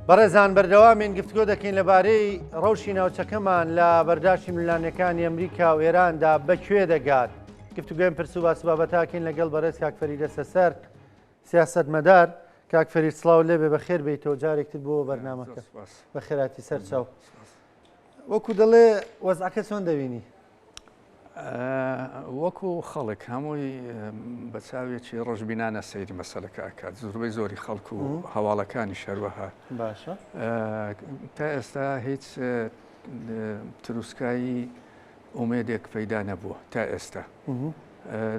بەڕێزان بەردەوامین گفتگۆ دەکەین لەبارەی ڕەوشی ناوچەکەمان لە بەرداشی ململانێکانی ئەمریکا و ئێراندا بەکوێ دەگات گفتوگوێن پرس و باس بابەتاکەین لەگەڵ بەڕێز کاک فەریدە سەسەر سیاسەتمەدار کاک فەرید سڵاو لێبێ بەخێر بیتەوە جارێکتر بۆ بەرنامەکە بەخێراتی سەرچاو وەکو دەڵێ وەزعەکە چۆن دەبینی؟ وەکو خەڵک هەمووی بە چاوێکی ڕەشبینانە سەیری مەسەلەکە ئەکات زۆربەی زۆری خەڵک و هەواڵەکانی شەروەها باشە تا ئێستا هیچ تروسکایی ئومێدێک پەیدا نەبووە تا ئێستا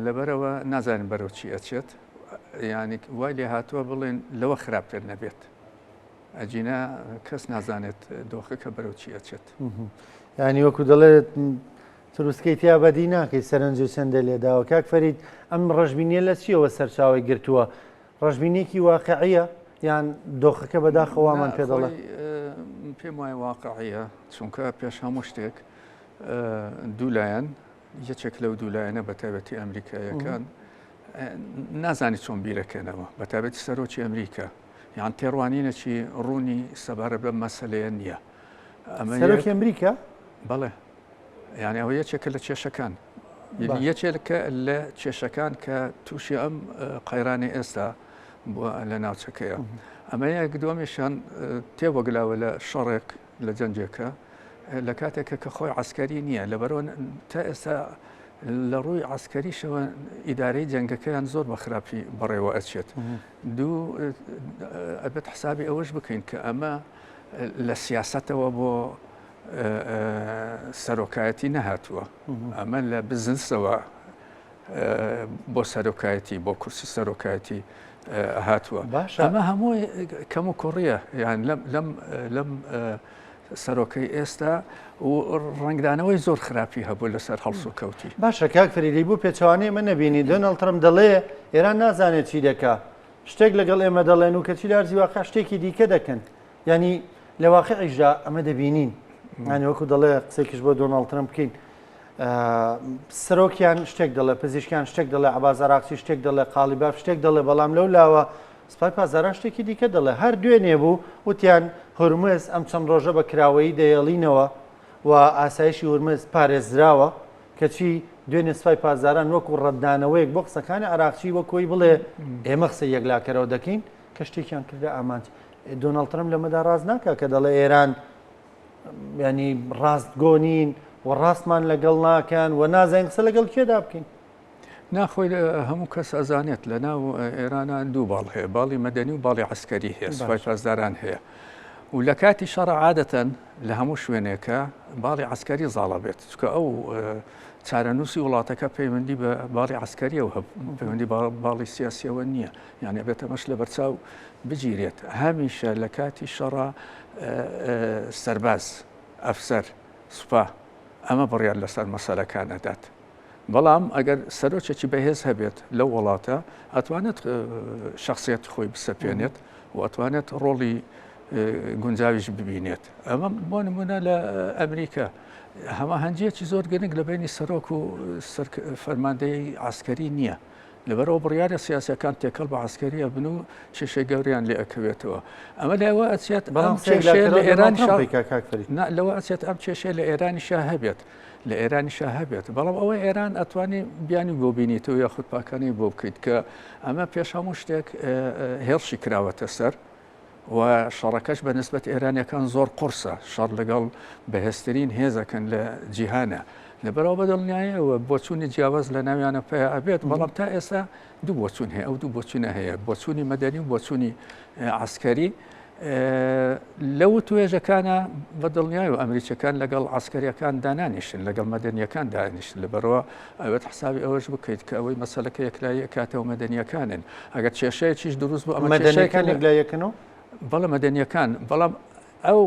لەبەرەوە نازانین بەرەو چی ئەچێت یعنی وای لێ هاتووە بڵێن لەوە خراپتر نەبێت ئەگینا کەس نازانێت دۆخەکە بەرەو چی ئەچێت. یانی وەکو دەڵێت تروسکەی تیا بەدی ناکەی سەرنج و چەندە لێداوە کاک فەرید ئەم ڕەشبینیە لە چیەوە سەرچاوەی گرتووە ڕەشبینێکی واقعیە یان دۆخەکە بەداخەوە وامان پێ دەڵێ؟ پێم وایە واقعیە چونکە پێش هەموو شتێک دوو لایەن یەکێک لەو دوو لایەنە بە تایبەتی ئەمریکایەکان نازانی چۆن بیرەکەنەوە بە تایبەتی سەرۆکی ئەمریکا یان تێڕوانینێکی ڕوونی سەبارەت بەم مەسەلەیە نییە. ئەمە سەرۆکی ئەمریکا؟ بەڵێ. یعنی ئەوە یەکێکە لە کێشەکان. یەکێکە لە کێشەکان کە تووشی ئەم قەیرانی ئێستا بووە لە ناوچەکەیە. ئەمە یەک دووەمیشیان تێوەگلاوە لە شەڕێک لە جەنگێکە لە کاتێکە کە خۆی عسکەری نییە لەبەرەوە تا ئێستا لە ڕووی عسکەریشەوە ئیدارەی جەنگەکەیان زۆر بە خراپی بەڕێوە ئەچێت. دوو، ئەبێت حسابی ئەوەش بکەین کە ئەمە لە سیاسەتەوە بۆ سەرۆکایەتی نەهاتووە، ئەمە لە بزنسەوە بۆ سەرۆکایەتی بۆ کورسی سەرۆکایەتی هاتووە. ئەمە هەموو کەم و کوڕیە یان لەم لەم لەم سەرۆکەی ئێستا و ڕەنگدانەوەی زۆر خراپی هەبوو لەسەر هەڵسوکەوتی. باشە کاک فریدی بۆ پێچەوانەی ئێمە نەبینی دۆناڵد ترەمپ دەڵێ ئێران نازانێت چی دەکا شتێک لەگەڵ ئێمە دەڵێن و کەچی لە ئەرزی واقع شتێکی دیکە دەکەن یعنی لە واقعیشدا ئەمە دەبینین یعنی وەکو دەڵێ قسێکیش بۆ دۆناڵد ترەمپ بکەین سەرۆکیان شتێک دەڵێ پزیشکیان شتێک دەڵێ عەباس عراقچی شتێک دەڵێ قاڵیباف شتێک دەڵێ بەڵام لەو لاوە سپای پاسداران شتێکی دیکە دەڵێ، هەر دوێنێ بوو وتیان هورمز ئەم چەند ڕۆژە بە کراوەیی دەهێڵینەوە و ئاسایشی هورمز پارێزراوە، کەچی دوێنێ سپای پاسداران وەکو ڕەتدانەوەیەک بۆ قسەکانی عراقچی وەک ئەوەی بڵێ ئێمە قسەی یەکلاکەرەوە دەکەین کە شتێکیان کردە ئامانج. دۆناڵد ترەمپ لەمەدا ڕاست ناکا کە دەڵێ ئێران یانی ڕاستگۆ نین و ڕاستمان لەگەڵ ناکەن و نازانین قسە لەگەڵ کێدا بکەین. نا خۆی هەموو کەس ئەزانێت لە ناو ئێرانە دوو باڵ هەیە باڵی مەدەنی و باڵی عسکەری هەیە سوپای پاسداران هەیە و لە کاتی شەڕ عادەتەن لە هەموو شوێنێکە باڵی عسکەری زاڵە بێت چکە ئەو چارەنووسی وڵاتەکە پەیوەندی بە باڵی عسکەریەوە پەیوەندی باڵی سیاسیەوە نییە یانە بێت ئەمەش لە بەرچاو بگیرێت هەمیشە لە کاتی شەڕە سەرباز ئەفسەر سوپا ئەمە بڕیار لەسەر مەسەلەکان ئەدات بەڵام ئەگەر سەرۆکێکی بەهێز هەبێت لەو وڵاتە ئەتوانێت شخصیت خۆی بسەپێنێت و ئەتوانێت ڕۆڵی گونجاویش ببینێت ئەمە بۆ نمونە لە ئەمریکا هەماهەنگیەکی زۆر گرنگ لە بینی سەرۆک و فەرماندەی عسکەری نییە لەبەرئەوە بڕیارە سیاسیەکان تێکەڵ بە عەسکەری ئەبن و کێشەی گەوریان لێ ئەکەوێتەوە. ئەمە لەوە ئەچێت ئەم کێشەیە لە ئێرانیشا نا لەوە ئەچێت ئەم کێشەیە لە ئێرانیشا هەبێت لە ئێرانیشا هەبێت بەڵام ئەوە ئێران ئەتوانی بیانی بۆ بینیتەوە یاخود پاکانەی بۆ بکەیت کە ئەمە پێش هەموو شتێک هێرشی کراوەتە سەر و شەڕەکەش بە نسبەت ئێرانیەکان زۆر قورسە، شەڕ لەگەڵ بەهێزترین هێزەکەن لە جیهانە، لەبەرئەوە بە دڵنیایەوە بۆچوونی جیاواز لە ناویانە پەیا ئەبێت، بەڵام تا ئێستا دوو بۆچوون هەیە، ئەو دوو بۆچوونە هەیە، بۆچوونی مەدەنی و بۆچوونی عەسکەری. لە وتوێژەکانە بە دڵنیایەوە ئەمریکیەکان لەگەڵ عەسکەریەکان دانانیشن، لەگەڵ مەدەنیەکان دانیشن، لەبەرئەوە ئەبێت حسابی ئەوەش بکەیت کە ئەوەی مەسەلەکە یەکلایی ئەکاتەوە مەدەنیەکانن، ئەگەر کێشەیەکیش دروست بوو ئەمە مەدەنیەکان یەکلایی ئەکەنەوە؟ بەڵێ مەدەنیەکان، بەڵام ئەو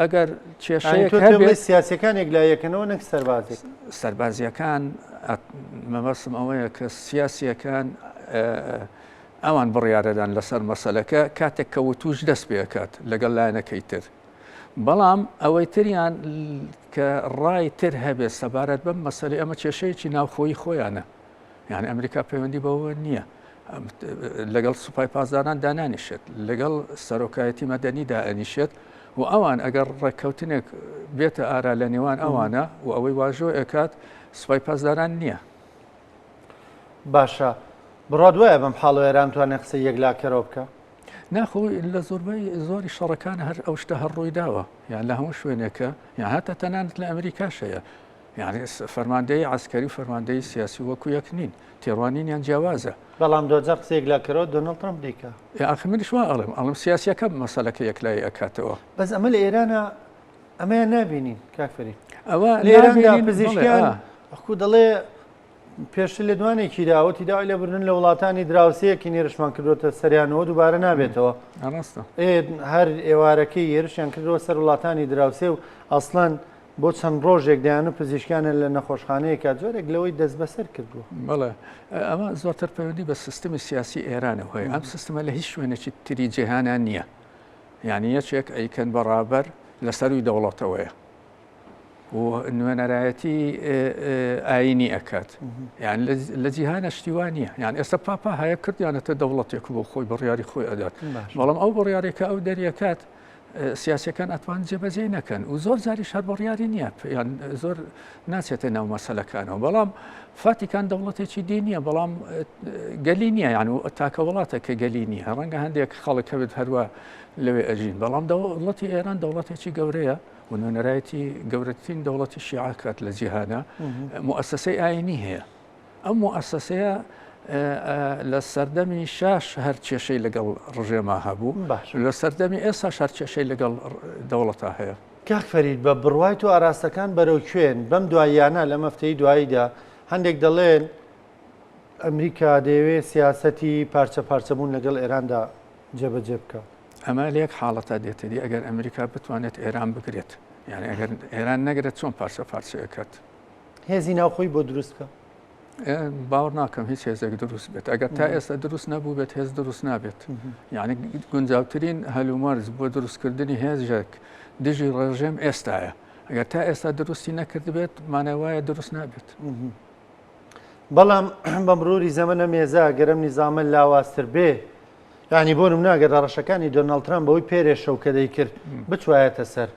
ئەگەر کێشەیەک هەبێت سیاسەکان یەکلایی ئەکەنەوە نەک سەربازی. سەربازیەکان مەبەستم ئەوەیە کە سیاسیەکان ئەوان بڕیارەدان لەسەر مەسەلەکە کاتێک کە وتوش دەست پێکات لەگەڵ لایەنەکەی تر. بەڵام ئەوەی تریان کە ڕای تر هەبێت سەبارەت بەم مەسەلەی ئەمە کێشەیەکی ناوخۆیی خۆیانە یعنی ئەمریکا پەیوەندی بەوە نییە. لەگەڵ سوپای پاسداران دانانیشێت لەگەڵ سەرۆکایەتی مەدەنی دائەنیشێت و ئەوان ئەگەر ڕێککەوتنێک بێتە ئارا لە نێوان ئەوانە و ئەوەی واژۆ ئەکات سوپای پاسداران نییە. باشە بڕوات وایە بەم حاڵەوە ئێران توانێت قسەی یەکلاکەرەوە بکا؟ نا خۆ لە زۆربەی زۆری شەڕەکان هەر ئەو شتە هەر ڕووی داوە یان لە هەموو شوێنێکە یان هەتا تەنانەت لە ئەمریکاش هەیە یعنی فەرماندەی عسکەری و فەرماندەی سیاسی وەکو یەک نین تێڕوانینیان جیاوازە. بەڵام دواجار قسەی یەکلاکەرەوە دۆناڵد ترەمپ دەیکا. ئاخر منیش وا ئەڵێم ئەڵێم سیاسیەکە مەسەلەکە یەکلایی ئەکاتەوە. بەس ئەمە لە ئێرانە ئەمەیان نابینین کاک فەرید. ئەوە لە ئێراندا نابینین بەڵێ پزیشکیان ئا. وەکو دەڵێ پێشتر لێدوانێکی دا وتی داوای لێبوردن لە وڵاتانی دراوسێیەکین هێرشمان کردووەتە سەریانەوە دووبارە نابێتەوە. ڕاستە. ئێ هەر ئێوارەکەی هێرشیان کردەوە سەر وڵاتانی دراوسێ و ئەسڵەن بۆ چەند ڕۆژێک دەیان و پزیشکانیان لە نەخۆشخانەیەکا جۆرێک لەوەی دەستبەسەر کردووە. بەڵێ ئەمە زۆرتر پەیوەندی بە سیستمی سیاسی ئێرانەوە هەیە. ئەم سیستمە لە هیچ شوێنێکی تری جیهانا نییە. یانی یەکێک ئەیکەن بە ڕابەر لە سەرووی دەوڵەتەوەیە و نوێنەرایەتی ئایینی ئەکات. یان لە جیهانە شتی وا نییە. یان ئێستا پاپا هەیە کردیانەتە دەوڵەتێک بۆ خۆی بڕیاری خۆی ئەدات. بەڵام ئەو بڕیارێک کە ئەو دەریەکات سیاسیەکان ئەتوان جێبەجێی نەکەن و زۆر جاریش هەر بڕیاری نییە یان زۆر ناچێتە ناو مەسەلەکانەوە بەڵام فاتیکان دەوڵەتێکی دی نییە بەڵام گەلی نییە یان و تاکە وڵاتە کە گەلی نییە ڕەنگە هەندێک خەڵک هەبێت هەروە لەوێ ئەژین بەڵام دەوڵەتی ئێران دەوڵەتێکی گەورەیە و نوێنەرایەتی گەورەترین دەوڵەتی شیعەکات لە جیهانە موئەسەسەی ئاینی هەیە ئەم موئەسەسەیە لە سەردەمی شاش هەر کێشەی لەگەڵ ڕژێما هەبوو لە سەردەمی ئێستا هەر کێشەی لەگەڵ دەوڵەتا هەیە. کاک فەرید بە بڕوای تۆ ئاراستەکان بەرەو کوێن؟ بەم دواییانە لەم هەفتەی دواییدا هەندێک دەڵێن ئەمریکا دەیەوێت سیاسەتی پارچە پارچەبوون لەگەڵ ئێراندا جێبەجێ بکات. ئەمە لە یەک حاڵەتا دێتە دی ئەگەر ئەمریکا بتوانێت ئێران بگرێت، یانی ئەگەر ئێران نەگرێت چۆن پارچە پارچە ئەکات؟ هێزی ناوخۆی بۆ دروست بکە. باوەڕ ناکەم هیچ هێزێک دروست بێت ئەگەر تا ئێستا دروست نەبوو بێت هێز دروست نابێت یعنی گونجاوترین هەلومەرج بۆ دروستکردنی هێزێک دژی ڕژێم ئێستاە ئەگەر تا ئێستا دروستی نەکردبێت مانای وایە دروست نابێت. بەڵام بە مروری زەمەنە مێزە گەرم نیزامە لاوازتر بێ یانی بۆ نمونە ئەگەر هەڕەشەکانی دۆناڵد ترامپ بەوەی پێرێ شەو کە دەیکرد بچوایەتە سەر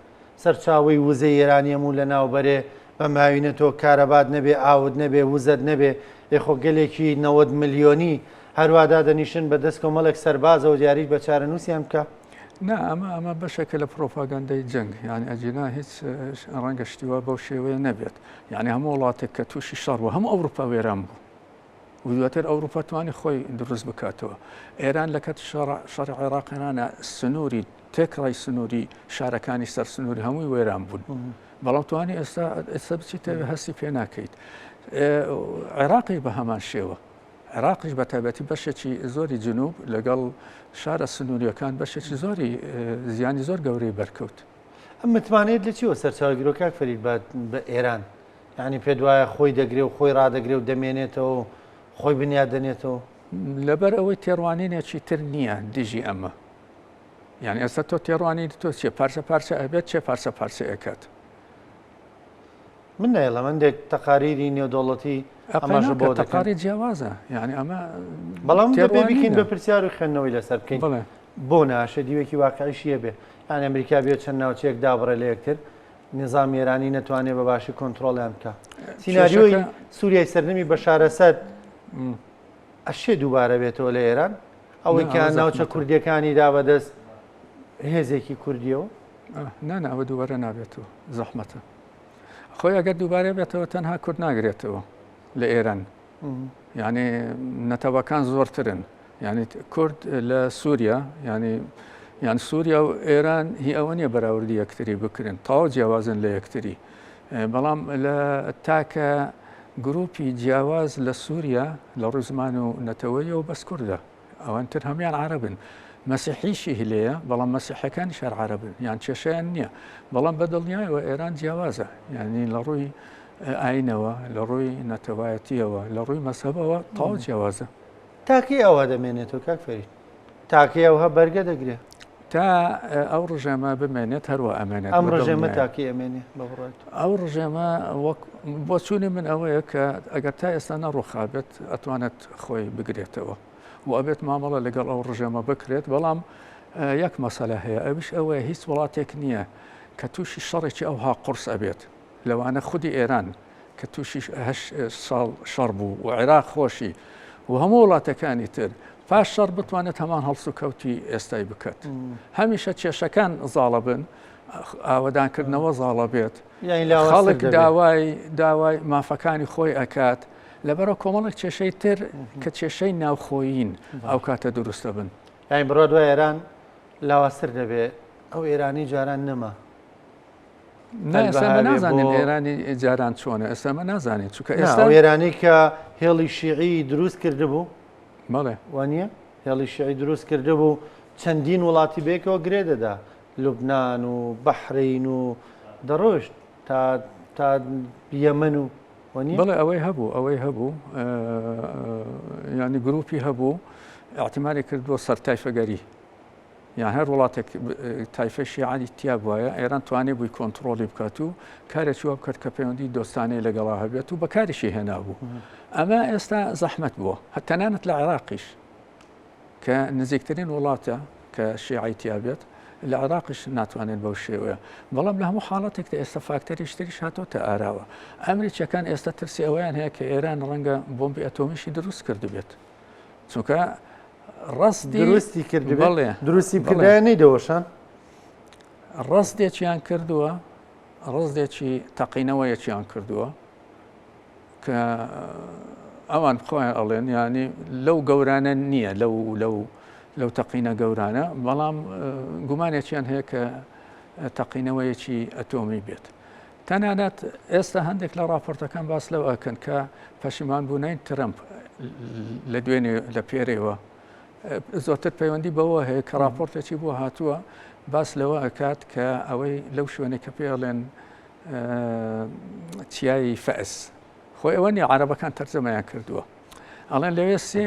سەرچاوەی وزەی ئێرانی هەموو لەناو بەرێ بەم هاوینە تۆ کارەبات نەبێ ئاوت نەبێ وزەت نەبێ ئێ خۆ گەلێکی 90 ملیۆنی هەروا دادەنیشن بە دەست کۆمەڵێک سەربازەوە دیاریت بە چارەنووسیان بکە. نا ئەمە ئەمە بەشێکە لە پرۆپاگەندەی جەنگ یعنی ئەجینا هیچ ڕەنگە شتی وا بەو شێوەیە نەبێت یعنی هەموو وڵاتێک کە تووشی شەڕ بوو هەموو ئەوروپا وێران بوو و دواتر ئەوروپا توانی خۆی دروست بکاتەوە. ئێران لە کاتی شەڕی عێراق ئێرانە سنووری تێکڕای سنووری شارەکانی سەر سنووری هەمووی وێران بوون. بەڵام توانی ئێستا ئێستا بچیتە هەستی پێ ناکەیت. عێراقی بە هەمان شێوە. عێراقیش بە تایبەتی بەشێکی زۆری جنوب لەگەڵ شارە سنووریەکان بەشێکی زۆری زیانی زۆر گەورەی بەرکەوت. ئەم متمانەیەت لە چیوە سەرچاوە گرۆ کاک فەرید بە ئێران؟ یانی پێت وایە خۆی دەگرێ و خۆی ڕادەگرێ و دەمێنێتەوە و خۆی بنیات دەنێتەوە؟ لەبەر ئەوەی تێڕوانینێکی تر نییە دژی ئەمە. یعنی ئێستا تۆ تێڕوانین تۆ چیە پارچە پارچە ئەبێت چێ پارچە پارچە ئەکات. من نایڵم هەندێک تەقاریری نێودەوڵەتی ئاماژە بۆ دەکەن. تەقاریر جیاوازە یعنی ئەمە بەڵام دەبێ بیکەین بە پرسیار و خوێندنەوەی لەسەر بکەین. بۆ ناشێ دیوێکی واقعیشی هەبێ. یعنی ئەمریکا بێ چەند ناوچەیەک دابڕێ لە یەکتر نیزامی ئێرانی نەتوانێ بە باشی کۆنترۆڵیان بکا. سیناریۆی سووریای سەردەمی بەشار ئەسەد ئەشێ دووبارە بێتەوە لە ئێران ئەوەی کە ناوچە کوردیەکانی دا بەدەست هێزێکی کوردیەوە نانا ئەوە دووبارە نابێتەوە زەحمەتە خۆی ئەگەر دووبارە بێتەوە تەنها کورد ناگرێتەوە لە ئێران یعنی نەتەوەکان زۆرترن یعنی کورد لە سووریا یعنی یان سووریا و ئێران هی ئەوە نییە بەراوردی یەکتری بکرن تەواو جیاوازن لە یەکتری بەڵام لە تاکە گروپی جیاواز لە سووریا لە ڕووی زمان و نەتەوەیەوە بەس کوردە ئەوان تر هەموان عەرەبن مەسیحیشی هلەیە بەڵام مەسیحەکانیش هەر عەرەبن یان کێشەیان نییە بەڵام بە دڵنیایەوە ئێران جیاوازە یعنی لە ڕووی ئاینەوە لە ڕووی نەتەوایەتیەوە لە ڕووی مەسەبەوە تەواو جیاوازە. تاکەی ئەوها دەمێنێتەوە کاک فەرید؟ تاکەی ئەوها بەرگە دەگرێ؟ تا ئەو ڕژێمە بمێنێت هەروە ئەمێنێت. ئەم ڕژێمە تاکەی ئەمێنێ بە بڕوای تۆ؟ ئەو ڕژێمە وەک بۆچوونی من ئەوەیە کە ئەگەر تا ئێستا نەڕوخابێت ئەتوانێت خۆی بگرێتەوە. و ئەبێت مامەڵە لەگەڵ ئەو ڕژێمە بکرێت بەڵام یەک مەسەلە هەیە ئەویش ئەوەیە هیچ وڵاتێک نییە کە تووشی شەڕێکی ئەوها قورس ئەبێت لەوانە خودی ئێران کە تووشی هەشت ساڵ شەڕ بوو و عێراق خۆشی و هەموو وڵاتەکانی تر پاش شەڕ بتوانێت هەمان هەڵسوکەوتی ئێستای بکات هەمیشە کێشەکان زاڵە بن ئاوەدانکردنەوە زاڵە بێت خەڵک داوای داوای مافەکانی خۆی ئەکات لەبەرە کۆمەڵێک کێشەی تر کە کێشەی ناوخۆیین ئەو کاتە دروستە بن. یانی بڕوا دوای ئێران لاوازتر دەبێ ئەو ئێرانی جاران نەما. نا ئێستا ئێمە نازانین ئێرانی جاران چۆنە ئێستا ئێمە نازانین چونکە ئێستا ئێرانی کە هێڵی شیعی دروست کردبوو بەڵێ وانە هێڵی شیعی دروست کردبوو چەندین وڵاتی بێکەوە گرێ دەدا لوبناان و بەحرین و دەڕۆشت تا تا یەمەن و بەڵێ ئەوەی هەبوو ئەوەی هەبوو ینی گروپی هەبوو احتیمالی کردووە سەر تایفەگەری یان هەر وڵاتێک تایفە شیعانی تیا بواە ئێران توانێ بووی کۆنتترۆلی بکات و کارێکی وا بکات کە پەیوەندی دۆستانەی لەگەڵا هەبێت و بەکاریشی هێنابوو ئەمە ئێستا زەحمت بووە هەتەنانەت لە عێراقیش کە نزیکترین وڵاتە کە شیعەی تیا بێت لە عێراقیش ناتوانێت بەو شێوەیە بەڵام لە هەموو حاڵەتێکدا ئێستا فاکتەریش تریش هاتۆتە ئاراوە ئەمریکیەکان ئێستا ترسی ئەوەیان هەیە کە ئێران ڕەنگە بۆمبی ئەتۆمیشی دروست کردبێت چونکە ڕستی دروستی کرد بڵێ دروستی بکردایە نەیدەوەشان ڕستێکیان کردووە ڕستێکی تەقینەوەیەکیان کردووە کە ئەوان خۆیان ئەڵێن ینی لەو گەورانە نییە لەو لەو لەو تەقینە گەورانە بەڵام گومانێکیان هەیە کە تەقینەوەیەکی ئەتۆمی بێت تەنانەت ئێستا هەندێک لە راپۆرتەکان باس لەو ئەکەن کە پەشیمان بوونەی ترەمپ لە دوێنێ لە پێرێوە زۆرتر پەیوەندی بەوە هەیە کە راپۆرتێکی بۆ هاتووە باس لەوە ئەکات کە ئەوەی لەو شوێنێک کە پێڵێن چیای فەئس خۆی ئەوە نیە عەرەبەکان تەرجەمەیان کردووە ئەڵێن لەوێ سێ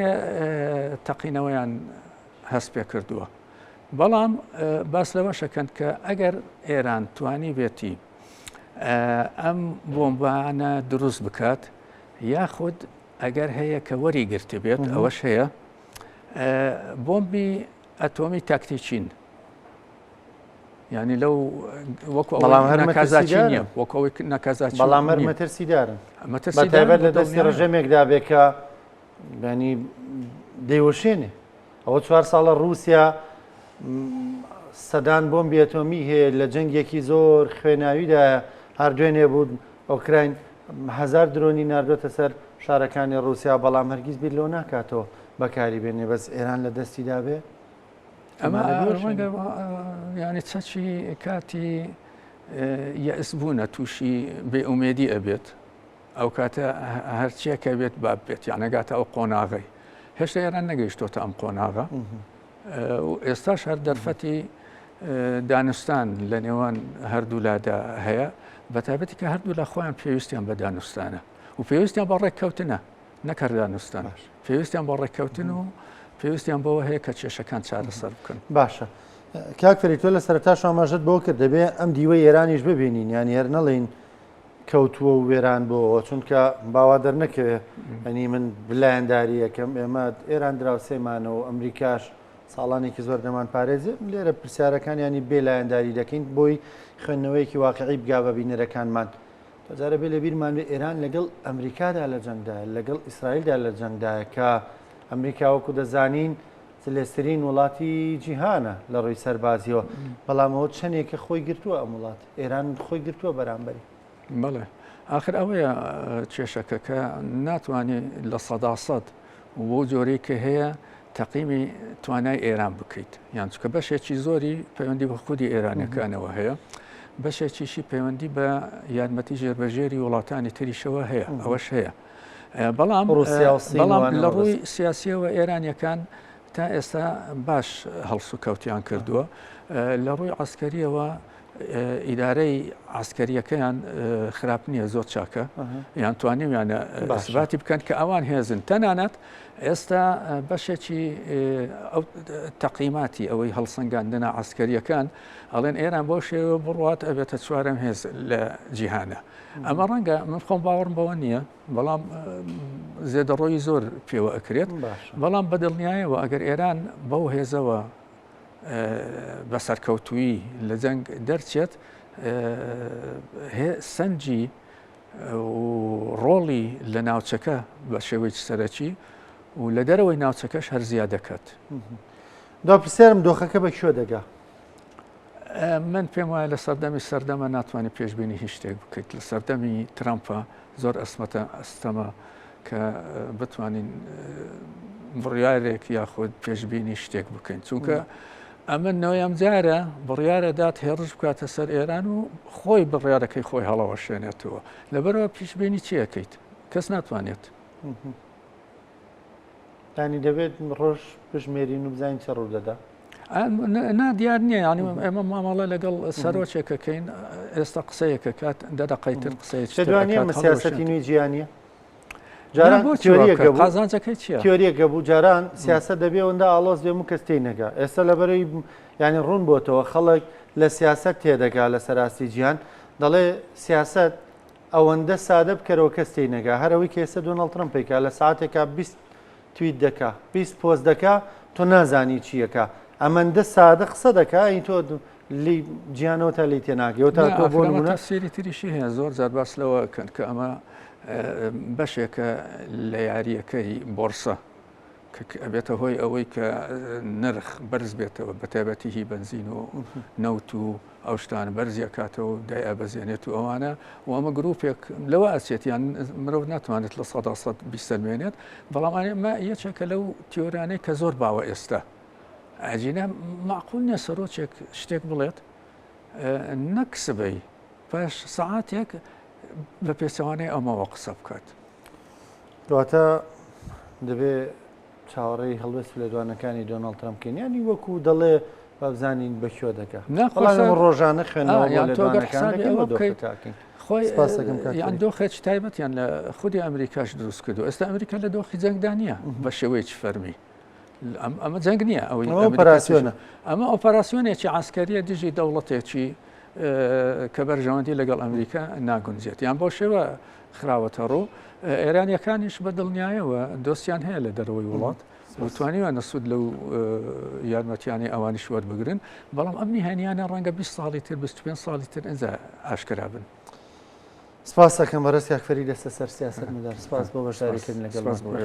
تەقینەوەیان هەست پێ کردووە بەڵام باس لەوە شەکەن کە ئەگەر ئێران توانی بێتی ئەم بۆمبانە دروست بکات یاخود ئەگەر هەیە کە وەری گرتبێت ئەوەش هەیە بۆمبی ئەتۆمی تاکتیچین یانی لەو وەکو بەڵام هەر ناکازاچی نییە وەکو ئەوەی ناکازاچی بەڵام هەر مەترسیدارن بەتایبەت لە دەستی ڕژێمێکدا بێ کە ینی دەیوەشێنێ ئەوە چوار ساڵە رووسیا سەدان بۆمبی ئەتۆمی هەیە لە جەنگێکی زۆر خوێناویدایە هەر دوێنێ بوو ئۆکراین هەزار درۆنی ناردۆتە سەر شارەکانی رووسیا بەڵام هەرگیز بیر لەوە ناکاتەوە بەکاری بێنێ بەس ئێران لە دەستیدا بێ ئەمە ڕەنگە یعنی چەکی کاتی یەئس بوونە تووشی بێئومێدی ئەبێت ئەو کاتە هەرچیەکە بێت باب بێت یان نەگاتە ئەو قۆناغی هێشتا ئێران نەگەیشتۆتە ئەم قۆناغە و ئێستاش هەر دەرفەتی دانوستان لە نێوان هەردوولادا هەیە بە تایبەتی کە هەردوو لە خۆیان پێویستیان بە دانوستانە و پێویستیان بە ڕێککەوتنە نەک هەر دانوستان پێویستیان بە ڕێککەوتن و پێویستیان بەوە هەیە کە کێشەکان چارەسەر بکەن. باشە کاک فەرید تۆ لە سەرەتاش ئاماژەت بەوە کرد دەبێ ئەم دیوەی ئێرانیش ببینین یانی هەر نەڵێین کەوتووە و وێران بۆوە چونکە باوا دەرنەکەوێ ئەنی من بلایەنداریەکەم ئێمە ئێران دراوسێمانە و ئەمریکاش ساڵانێکی زۆر دەمان پارێزێ لێرە پرسیارەکان ینی بێ لایەنداری دەکەین بۆی خوێندنەوەیەکی واقعی بگا بە بینەرەکانمان جارە بێ لەبیرمان بێ ئێران لەگەڵ ئەمریکادا لە جەنگدایە، لەگەڵ ئیسرائیلدا لە جەنگدایە کە ئەمریکا وەکو دەزانین زلێزترین وڵاتی جیهانە لە ڕووی سەربازیەوە، بەڵام ئەوە چەندێکە خۆی گرتووە ئەم وڵات، ئێران خۆی گرتووە بەرامبەری. بەڵێ ئاخر ئەوەیە کێشەکە کە ناتوانێت 100% بەو جۆرەی کە هەیە تەقیمی توانای ئێران بکەیت یان چکە بەشێکی زۆری پەیوەندی بە خودی ئێرانەکانەوە هەیە بەشێکیشی پەیوەندی بە یارمەتی ژێربەژێری وڵاتانی تریشەوە هەیە ئەوەش هەیە بەڵام بەڵام لە ڕووی سیاسیەوە ئێرانیەکان تا ئێستا باش هەڵسوکەوتیان کردووە لە ڕووی عسکەریەوە. ئیدارەی عسکەریەکەیان خراپ نییە زۆر چاکە یان توانیویانە سباتی بکەن کە ئەوان هێزن تەنانەت ئێستا بەشێکی ئەو تەقیماتی ئەوەی هەڵسەنگاندنە عسکەریەکان ئەڵێن ئێران بۆ شێوە بڕات ئەبێتە چوارەم هێز لە جیهانە ئەمە ڕەنگە من خۆم باوەڕم بەوە نییە بەڵام زێدەڕۆی زۆر پێوە ئەکرێت بەڵام بەدڵنیایەوە ئەگەر ئێران بەو هێزەوە بە سەرکەوتوویی لە جەنگ دەرچێت، سەنگی و ڕۆڵی لە ناوچەکە بە شێوەیەکی سەرەکی و لە دەرەوەی ناوچەکەش هەر زیاد دەکات. دوا پرسیارم دۆخەکە بە کوێ دەگا؟ من پێم وایە لە سەردەمی سەردەمە ناتوانانی پێشبینی هیچ شتێک بکەیت لە سەردەمی ترامپە زۆر ئەسمەتە ئەستەمە کە بتوانین بڕیارێک یاخود پێشبینی شتێک بکەین چونکە ئەمە نۆیەم جارە بڕیارە دات هێڕش بکاتە سەر ئێران و خۆی بڕیارەکەی خۆی هەڵەوەشێنێتەوە لەبەرەوە پیشبینی چیەکەیت کەس ناتوانێت. ینی دەبێت ڕۆژ بژمێرین و بزانین چە ڕوو دەدا. نا دیار نییە ینی ئێمە مامەڵە لەگەڵ سەرۆکێکەکەین ئێستا قسەیەکە کات دە دەقەی تر قسەیەکی تر دوانیە ئەکات، سیاسەتی هەڵوەشێنێت. نوێی جیهانیە نا جاران بۆچی وا تیۆریەکە بکات بوو قازانجەکەی چییە؟ تیۆریەکە بوو جاران سیاسەت دەبێ ئەوەندە ئاڵۆز بێ هەموو کەس تێی نەگا ئێستا لەبەرەی یانی ڕوون بۆتەوە خەڵک لە سیاسەت تێدەگا لە سەراستی جیهان دەڵێ سیاسەت ئەوەندە سادە بکەرەوە کەس تێی نەگا هەر ئەوەی کە ئێستا دۆناڵد ترەمپ پێکا لە ساعتێکا 20 تویت دەکا 20 پۆست دەکا تۆ نازانی چیەکە ئەمەندە سادە قسە دەکا ئەی تۆ لی جیانەوە تا لی تێناگەیەوە تا نا تۆ بۆ ئاخر ئەمە نمونە تەفسیری تریشی هەیە زۆر جار باس لەوە ئەکەن کە ئەمە بەشێکە لە یارییەکەی بۆرسە کە ئەبێتە هۆی ئەوەی کە نرخ بەرز بێتەوە بە تایبەتی هی بەنزین و نەوت و ئەو شتانە بەرزی ئەکاتەوە و دایئەبەزێنێت و ئەوانە و ئەمە گروپێک لەوە ئەچێت یان مرۆڤ ناتوانێت 100% بیسەلمێنێت بەڵام ئەمە یەکێکە لەو تیۆرانەی کە زۆر باوە ئێستا ئەجینا معقول نییە سەرۆکێک شتێک بڵێت نەک سبەی پاش سەعاتێک بە پێچەوانەی ئەمەوە قسە بکات. واتە دەبێ چاوەڕێی هەڵوێست و لێدوانەکانی دۆناڵد ترەمپ بکەین یانی وەکو دەڵێ با بزانین بە کوێ دەگا بەڵام ڕۆژانە خوێندنەوە بۆ لێدوانەکان دەکەین و دۆخەکە ئەکەین. خۆی یان دۆخێکی تایبەتیان لە خودی ئەمریکاش دروست کردو ئێستا ئەمریکا لە دۆخی جەنگدا نییە بە شێوەیەکی فەرمی ئەمە جەنگ نییە ئەوەی ئۆپەراسیۆنە ئەمە ئۆپەراسیۆنێکی عسکەریە دژی دەوڵەتێکی کە بەرژەوەندی لەگەڵ ئەمریکا ناگونجێت یان بۆ شێوە خراوەتە ڕوو ئێرانیەکانیش بە دڵنیایەوە دۆستیان هەیە لە دەرەوەی وڵات وتوانیوانە سوود لەو یارمەتیانەی ئەوانیش وەربگرن بەڵام ئەم نیهانیانە ڕەنگە 20 ساڵی تر 25 ساڵی تر ئەجا ئاشکرا بن. سپاس ئەکەم بەڕێز کاک فەرید دەستە سەر سیاسەت مدار سپاس بۆ بەشداریکردن لەگەڵمان.